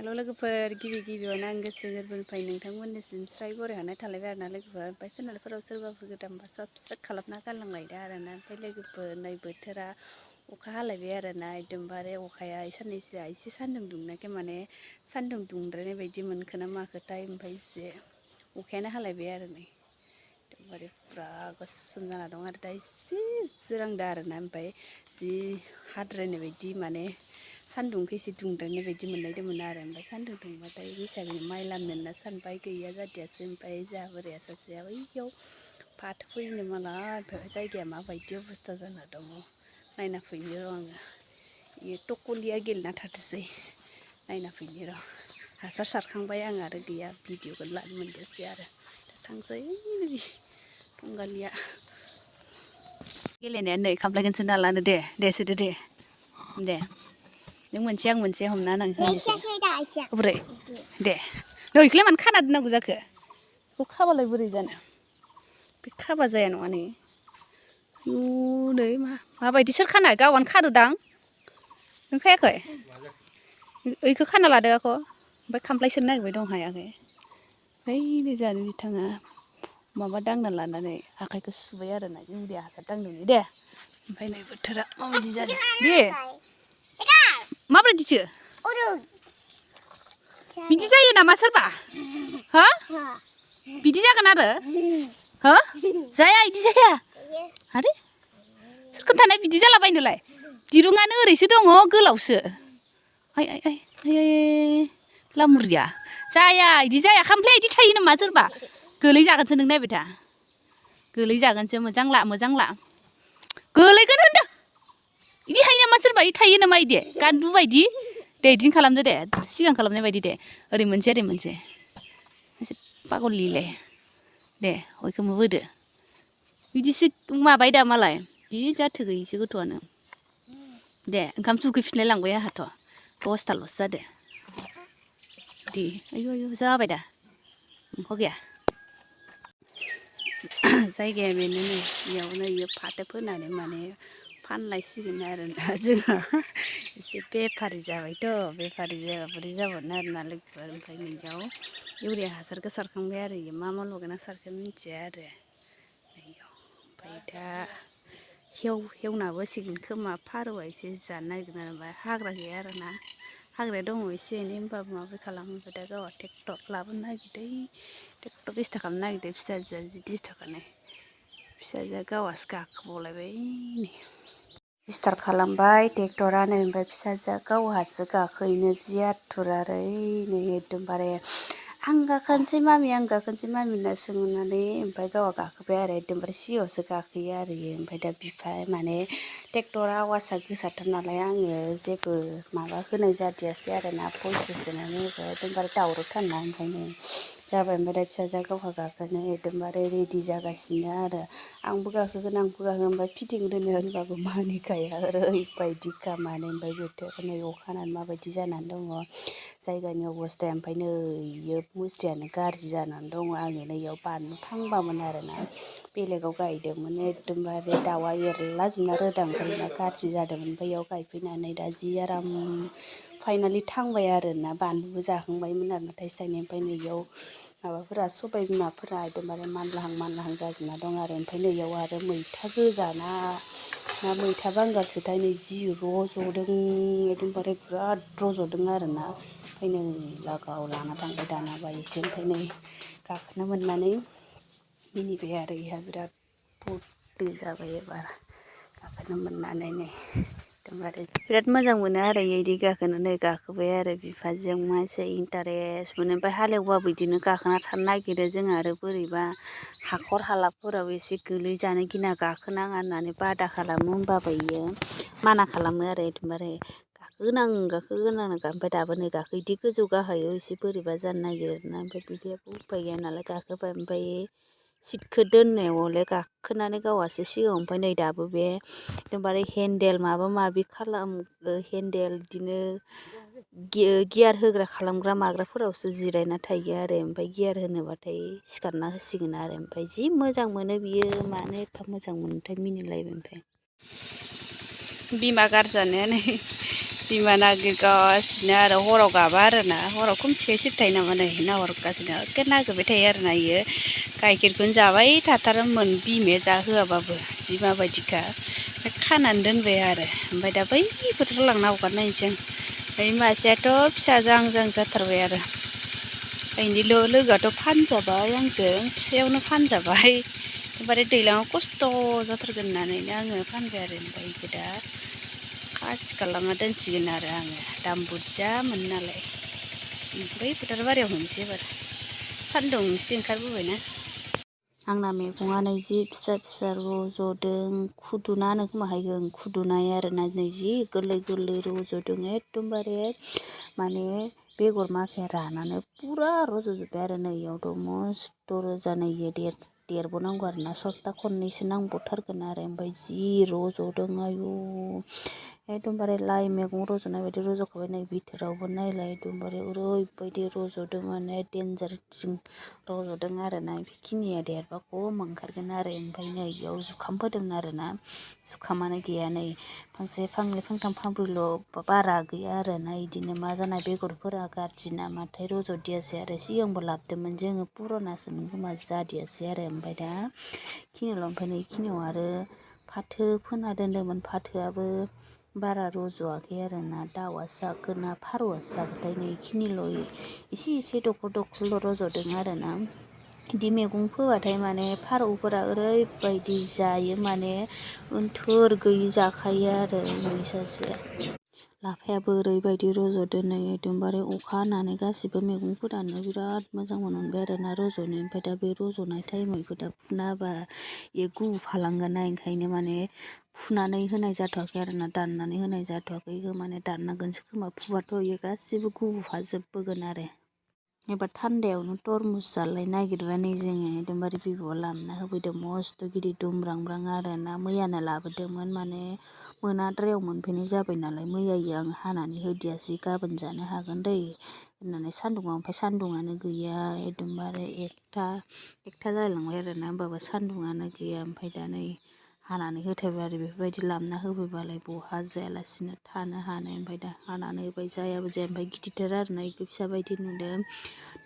हेल' लोगोफोर गिबियावनो आं गोसो गोरबोनिफ्राय नोंथांमोननिसिम स्राय बरायहरनाय थालायबाय आरोना लोगोफोर ओमफ्राय चेनेलफोराव सोरबाफोर गोदानबा साबस्क्राइब खालामना गालांलायदो आरोना ओमफ्राय लोगोफोर नै बोथोरा अखा हालायबाय आरोना एकदमबारे अखाया साननैसोआ एसे सान्दुं दुंनायखाय माने सान्दुं दुंद्रायनाय बायदि मोनखो ना माखोथाय ओमफ्राय एसे अखायानो हालायबाय आरो नै एकदमबारे फुरा गोसोम जाना दं आरो दा एसे जोरांदो आरोना ओमफ्राय जि हाद्रायनाय बायदि माने सान्दुंखौ एसे दुंद्रायनाय बायदि मोननायदोंमोन आरो ओमफ्राय सान्दुं दुंबाथाय बैसागोनि माइ लामनो होनना सानबाय गैया जादियासै ओमफ्राय जोंहा बोराया सासेया बैयाव फाथो फोनो मालाय जायगाया माबायदि अबस्था जाना दङ नायना फैनो र' आङो बेयो टकलिया गेलेना थाथोंसै नायना फैनो र' हासार सारखांबाय आं आरो गैया भिडिअखौ लानो मोनदियासै आरो दा थांसै टंगालिया गेलेनाया नै खामफ्लायखौसो नालानो दे सोदो दे नों मोनसे आं मोनसे हमना होनोसै बोरै दे नै इखौलाय मानो खाना दोननांगौ जाखो बेखौ खाबालाय बोरै जानो बे खाबा जाया नङा नै आयु नै माबायदि सोर खानाय गावआनो खादोदां नों खायाखै ओइखौ खाना लादो आक' ओमफ्राय खामफ्लाय सोनो नागिरबाय दं हायाखै ओइ जानो बिथाङा माबा दांना लानानै आखाइखौ सुबाय आरोना इउरिया हासार दांदोंनो दे ओमफ्राय नै बोथोरा माबायदि जादों दे माबायदिसो बिदि जायो नामा सोरबा हो बिदि जागोन आरो हो जाया बिदि जाया आरे सोर खोन्थानाय बिदि जालाबायनोलाय दिरुङानो ओरैसो दङ गोलावसो आइ लामुरिया जाया बिदि जाया खामफ्लाया बिदि थायो नामा सोरबा गोलैजागोनसो नों नायबाय था गोलैजागोनसो मोजां ला गोलैगोन होनदों बिदि थायो नामा सोरबा बिदि थायो नामा बिदि गान्दु बायदि दे बिदिनो खालामदो दे सिगां खालामनाय बायदि दे ओरै मोनसे पागललिलाय दे बयखौबो बोदो बिदिसो माबाय दा मालाय जि जाथो गैयिसो गथ'आनो दे ओंखाम सुखैफिनलाय लांबाय आंहाथ' 10थाल'सो जादो दे आयु जाबाय दा नोंखौ गैया जायगाया बेनो नै बेयावनो इयो फाथो फोनानै माने फानलायसिगोन आरोना जोंहा एसे बेफारि जाबायथ' बेफारि जाबा बोरै जाबावनो आरोना लोगोफोर ओमफ्राय नैयाव इउरिया हासारखौ सारखांबाय आरो इयो मा लगायना सारखो मिन्थिया आरो नैयाव ओमफ्राय दा हेवना होसिगोन खोमा फारौआ एसे जानो नागिरदों आरो ओमफ्राय हाग्रा गैया आरोना हाग्राया दङ एसे एनै होमबाबो माबोरै खालामो ओमफ्राय दा गावहा ट्रेक्टर लाबोनो नागिरदों ट्रेक्टर डिस्टार्ब खालामनो नागिरदों फिसाजोआ जि डिस्टार्ब खालामनाय फिसाजोआ गावहासो गाखोबावलायबाय नै डिस्टार्ब खालामबाय ट्रेक्टरानो ओमफ्राय फिसाजोआ गावहासो गाखोहैनो जि आथुर आरो नै एकदमबारे आं गाखोनोसै मामि होनना सोंनानै ओमफ्राय गावहा गाखोबाय आरो एकदमबारे सिगाङावसो गाखोयो आरो इयो ओमफ्राय दा बिफाया माने ट्रेक्टरा आवाजआ गोसाथार नालाय आङो जेबो माबा होनाय जादियासै आरोना भइससो सोनानै होबाय एकदमबारे दावरावथारना ओंखायनो जाबाय ओमफ्राय दा फिसाजोआ गावहा गाखोनो एकदमबारे रेडि जागासिनो आरो आंबो गाखोगोन ओमफ्राय फिदिंग्रोनो होनबाबो मानिखाया ओरैबायदिखा माने ओमफ्राय बोथोरा नै अखा हानानै माबायदि जानानै दङ जायगानि अबस्थाया ओमफ्राय नै इयो मुस्रियानो गाज्रि जानानै दङ आङो नै इयाव बानलु फांबामोन आरोना बेलेगाव गायदोंमोन एकदमबारे दाउआ एरलाजोबना रोदा ओंखारना गाज्रि जादोंमोन ओमफ्राय इयाव गायफैनानै दा जि आराम फाइनालि थांबाय आरोना बानलुबो जाखांबायमोन आरो थाइसे थाइनै ओमफ्राय नै इयाव माबाफोरा सबाय बिमाफोरा एकदमबारे मानलाहां जाजोबना दं आरो ओमफ्राय नै इयाव आरो मैथा गोजा ना मैथा बांगालसोथाय नै जि रज'दों एकदमबारे बिराद रज'दों आरोना ओमफ्राय नै लागाव लाना थांबाय दानाबा एसे ओमफ्राय नै गाखोनो मोननानै मिनिबाय आरो इहा बिराद बदो जाबाय एबार गाखोनो मोननानै नै एकदमबारे बिराद मोजां मोनो आरो इदि गाखोनो नै गाखोबाय आरो बिफाजों मासे इन्टारेस्ट मोनो ओमफ्राय हालेवबाबो बिदिनो गाखोना थानो नागिरो जोंहा आरो बोरैबा हाखर हालाफोराव एसे गोलैजानो गिना गाखोनाङा होननानै बादा खालामो होमबाबो इयो माना खालामो आरो एकदमबारे गाखोगोन आं ओमफ्राय दाबो नै इदि गोजौ गाहायाव एसे बोरैबा जानो नागिरो ना ओमफ्राय बिदायाबो उफाय गैया नालाय गाखोबाय ओमफ्राय सिटखौ दोननायाव हले गाखोनानै गावहासो सिगाङाव ओमफ्राय नै दाबो बे एकदमबारे हेन्देल माबा माबि हेन्देल बिदिनो गियार होग्रा खालामग्रा माग्राफोरावसो जिरायना थायो आरो ओमफ्राय गियार होनोबाथाय सिखारना होसिगोन आरो ओमफ्राय जि मोजां मोनो बियो मानो एफा मोजां मोनोथाय मिनिलायबाय ओमफ्राय बिमा गारजानाया नै बिमा नागिरगासिनो आरो हराव गाबा आरोना हराव खोमसिखाय सिबथाय नामा नै नाहरगासिनो एखे नागिरबाय थायो आरोना इयो गाइखेरखौनो जाबाय थाथारोमोन बिमाया जाहोआबाबो जि माबायदिखा खानानै दोनबाय आरो ओमफ्राय दा बै फोथाराव लांना हगारनाय जों ओमफ्राय मासेयाथ' फिसा जाहां जाथारबाय आरो बेनि लोगोआथ' फानजाबाय आंजों फिसायावनो फानजाबाय ओमफ्राय दैज्लाङाव खस्थ' जाथारगोन होननानैनो आङो फानबाय आरो ओमफ्राय बेखौ दा खासि खालामना दोनसिगोन आरो आङो दाम बुरजामोन नालाय बै फोथार बारियाव होनोसै एबार सान्दुं एसे ओंखारबोबायना आंना मैगङानो जि फिसा फिसा रज'दों खुदुनानो खोमाहाय खुदुनाय आरोना नै जि गोरलै गोरलै रज'दों एकदमबारे माने बेगर माखाया रानानै पुरा रज'जोब्बाय आरो नै इयावथ' मस्थ' रजानाय देरबावनांगौ आरोना सप्ता खननैसो नांबावथारगोन आरो ओमफ्राय जि रज'दों आयु एकदमबारे लाइ मैगं रज'नाय बायदि रज'खाबाय नै बिथोरावबो नायलाय एकदमबारे ओरैबायदि रज'दों माने देन्जारसिम रज'दों आरोना बेखिनिया देरबा खम ओंखारगोन आरो ओमफ्राय नै इयाव जुखाम फोदों आरोना जुखामानो गैया नै फांसे फांनै फांथाम फांब्रैल' बारा गैया आरोना इदिनो मा जानाय बेगरफोरा गाज्रि नामाथाय रज'दियासै आरो सिगांबो लाबोदोंमोन जोङो पुरनासोमोन खोमा जादियासै आरो ओमफ्राय दा खिनियावल' ओमफ्राय नै खिनियाव आरो फाथो फोना दोन्दोंमोन फाथोआबो बारा रज'आखै आरोना दाउआसो जागोन ना फारौआसो जागोनथाय नै खिनिल' एसे दखल रज'दों आरोना बिदि मैगं फोबाथाय माने फारौफोरा ओरैबायदि जायो माने ओन्थोर गैयि जाखायो आरो नै सासेया लाफायाबो ओरैबायदि रज'दों नै एकदमबारे अखा हानानै गासिबो मैगंफोरानो बिराद मोजां मोनबाय आरोना रज'नो ओमफ्राय दा बे रज'नाय टाइमाव बेखौ दा फुना होबा बे गुफालांगोन ना ओंखायनो माने फुनानै होनाय जाथ'वाखै आरोना दाननानै होनाय जाथ'वाखै माने दाननांगोनसो खोमा फुबाथ' इयो गासिबो गुफाजोबबोगोन आरो एबार थान्दायावनो तरमुस जालाय नागिरबाय नै जोङो एकदमबारे बिबौआ लाबोना होफैदों मस्थ' गिदिर दुमब्रांब्रां आरोना मैयानो लाबोदोंमोन माने मोनाद्रायाव मोनफैनाय जाबाय नालाय मैयायो आं हानानै होदियासै गाबोन जानो हागोन दै होननानै सान्दुङाव ओमफ्राय सान्दुङानो गैया एकदमबारे एकथा जालायलांबाय आरोना होमबाबो सान्दुङानो गैया ओमफ्राय दा नै हानानै होथारबाय आरो बेफोरबायदि लाबोना होफैबालाय बहा जायालासिनो थानो हानो ओमफ्राय दा हानानै होबाय जायाबो जाया ओमफ्राय गिदिरथार आरोना बेखौ फिसा बायदि नुदों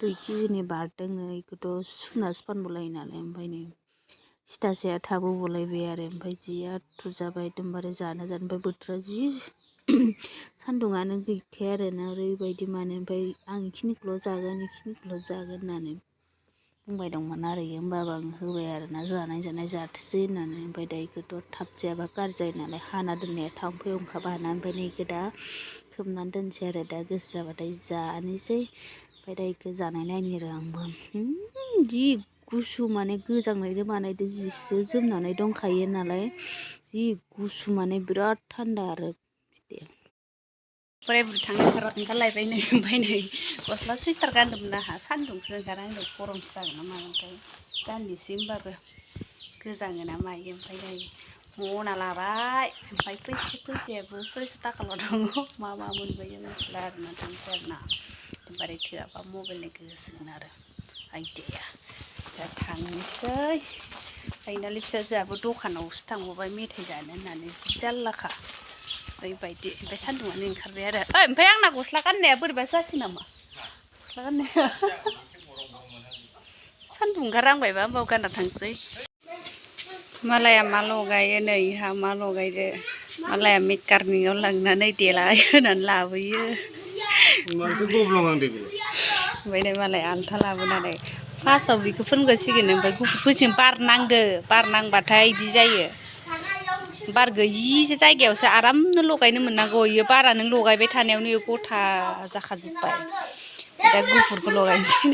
2 केजिनि बारदों बेखौथ' सुनासो फानबावलायो नालाय ओमफ्राय नै सिथासेया थाबोबावलायबाय आरो ओमफ्राय जि आथुर जाबाय एकदमबारे जानो ओमफ्राय बोथोरा जि सान्दुङानो गैखाया आरोना ओरैबायदि माने ओमफ्राय आं बेखिनिखौल' जागोन होननानै बुंबाय दंमोन आरो होमबाबो आं होबाय आरोना जानाय जाथोसै होननानै ओमफ्राय दा बेखौथ' थाब जायाबा गाज्रि जायो नालाय हाना दोननाया थाम्फै ओंखारबाना ओमफ्राय नै बेखौ दा खोबनानै दोनसै आरो दा गोसो जाबाथाय जानोसै ओमफ्राय दा बेखौ जानाय नायनि आरो आंबो जि गुसु माने गोजांनायजों मानायजों जिसो जोमनानै दंखायो नालाय जि गुसु माने बिराद थान्दा आरो बिदि बोराय बुरि थांनो ओंखारलायबाय नै ओमफ्राय नै गस्ला सुइटार गानदोंमोन आंहा सान्दुंसो ओंखारा आंनो गरमसो जागोन ना मागोनथाय गाननोसै होमबाबो गोजाङो ना मायो ओमफ्राय नै मना लाबाय ओमफ्राय फैसायाबो 600 थाखाल' दङ मा मोनबोयो मिथिला आरोना थांसै आरोना एकदमबारे थोआबा मबाइल नायगोसिगोन आरो आइदिया दा थांनोसै फाइनालि फिसाजोआबो दखानावसो थांबावबाय मेथाइ जानो होननानै जि जारलाखा ओरैबायदि ओमफ्राय सान्दुङानो ओंखारबाय आरो ओमफ्राय आंना गस्ला गाननाया बोरैबा जासै नामा गस्ला गाननाया सान्दुं ओंखारहांबायबा होमबाबो गानना थांसै मालाया मा लगायो नै इहा मा लगायदो मालाया मेकारनिकआव लांनानै देलाय होनानै लाबोयो ओमफ्राय नै मालाया आलथा लाबोनानै फार्स्टआव बेखौ फोनग्रोसिगोन ओमफ्राय गुफुरफोरजों बार नांबाथाय बिदि जायो बार गैयि जायगायावसो आरामनो लगायनो मोननांगौ इयो बारा नों लगायबाय थानायावनो इयो गथा जाखाजोब्बाय दा गुफुरखौ लगायनोसै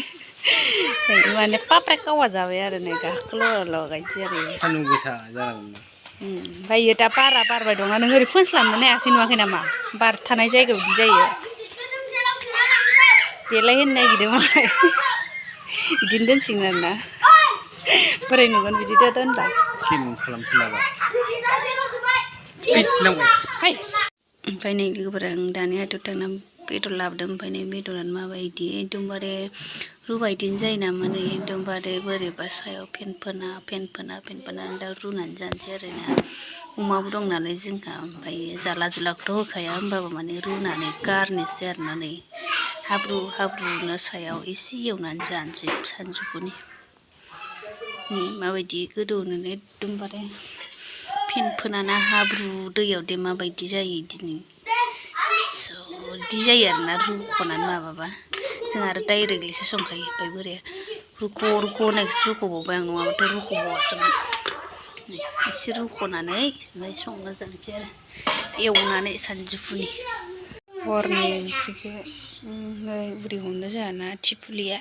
माने पाप्रा कावा जाबाय आरो नै गाखोल' लगायनोसै आरो सान्दुं गोसा जानांगौना ओमफ्राय इयो दा बारा बारबाय दंना नों ओरै फोनस्लाबनो हायाखै नुवाखै नामा बार थानाय जायगायाव बिदि जायो देलाय होनो नागिरदों मालाय बिदिनो दोनसिगोन आरोना बोरै नुगोन बिदि दोनबा स्लिम खालामफिनाबा ओमफ्राय नै लोगोफोरा आं दानि हाथायाव थांना बेदर लाबोदों ओमफ्राय नै बेदरानो माबायदि एकदमबारे रुबायदिनो जायो नामा नै एकदमबारे बोरैबा सायाव फेन फोना दा रुनानै जानोसै आरोना अमाबो दं नालाय जोंहा ओमफ्राय जाला जुलाखौथ' होखाया होमबाबो माने रुनानै गारनोसै आरोना नै हाब्रुनो सायाव एसे एवनानै जानोसै सानजौफुनि माबायदि गोदौनानै एकदमबारे फेन फोनाना हाब्रु दैयाव दे माबायदि जायो इदिनो बिदि जायो आरोना रुख'नानै माबाबा जों आरो डाइरेक्टलिसो संखायो ओमफ्राय बोराया रुख' होननायखौसो रुख'बावबाय आं नङाबाथ' रुख'बावासोमोन एसे रुख'नानै ओमफ्राय संना जानोसै आरो एवनानै सानजौफुनि हरनि ओंख्रिखौ नै उदै हमनो जोंहाना थिफुलिया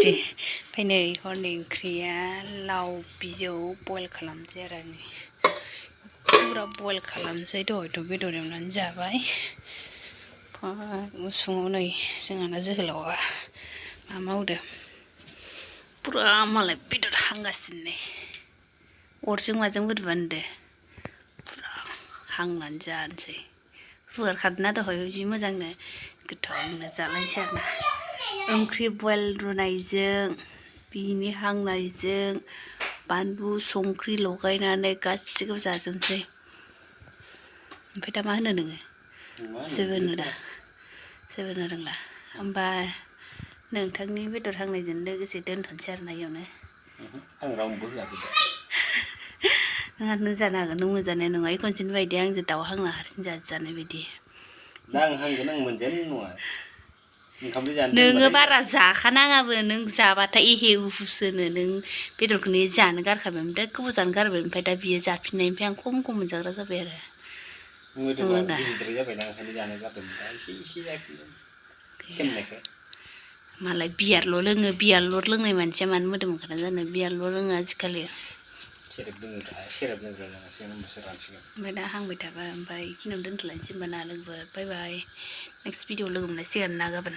दे ओमफ्राय नै हरनि ओंख्रिया लाव बिजौ बयल खालामसै आरो नै फुरा बयल खालामसै दहायथ' बेदर एवनानै जाबाय उसुङाव नै जोंहाना जोहोलावा मा मावदो फुरा मालाय बेदर हांगासिनो अरजों माजों बोरैबा नुदो फुरा हांनानै जानोसै रुगारखादोंना दहाय जि मोजांनो गोथावनो जालायनोसै आरोना ओंख्रि बयल रुनायजों बिनि हांनायजों बानलु संख्रि लगायनानै गासिखौबो जाजोबनोसै ओमफ्राय दा मा होनो नोङो जेबो होनो रोंला होमबा नोंथांनि बेदर हांनायजों लोगोसे दोनथ'नोसै आरोना इयावनो आं रावनोबो होआ नों जानो हागोन नों मोनजानाय नङा खनसेनि बायदि आंजों दाउ हांना हारसिं जानाय बायदि दा आं हांगोन आं मोनजानाय नङा ओंखामजों जानो नोङो बारा जाखानाङाबो नों जाबाथाय एहे उहुसोनो नों बेदरखौनो जानो गारखाबाय ओमफ्राय गोबाव जानो गारबाय ओमफ्राय दा बियो जाफिननायनिफ्राय आं खम मोनजाग्रा जाबाय आरो मोदोमा गिदिरद्राय जाबायना ओंखायनो जानो गारदोंमोन दा एसे जाफिनदों सेमनायखाय मालाय बियारल' लोङो बियारल' लोंनाय मानसिया मानो मोदोम ओंखारा जानो बियारल' लोङो आजिखालि सेरेब लोङो दा सेरेब लोंग्रा जानांसिगोन होनबासो रानसिगोन ओमफ्राय दा हांबाय थाबाय ओमफ्राय बेखिनियावनो दोनथ'लायनोसै होनबा ना लोगोफोर बाय बाय नेक्स्ट भिडिअ लोगो मोनलायसिगोन ना गाबोन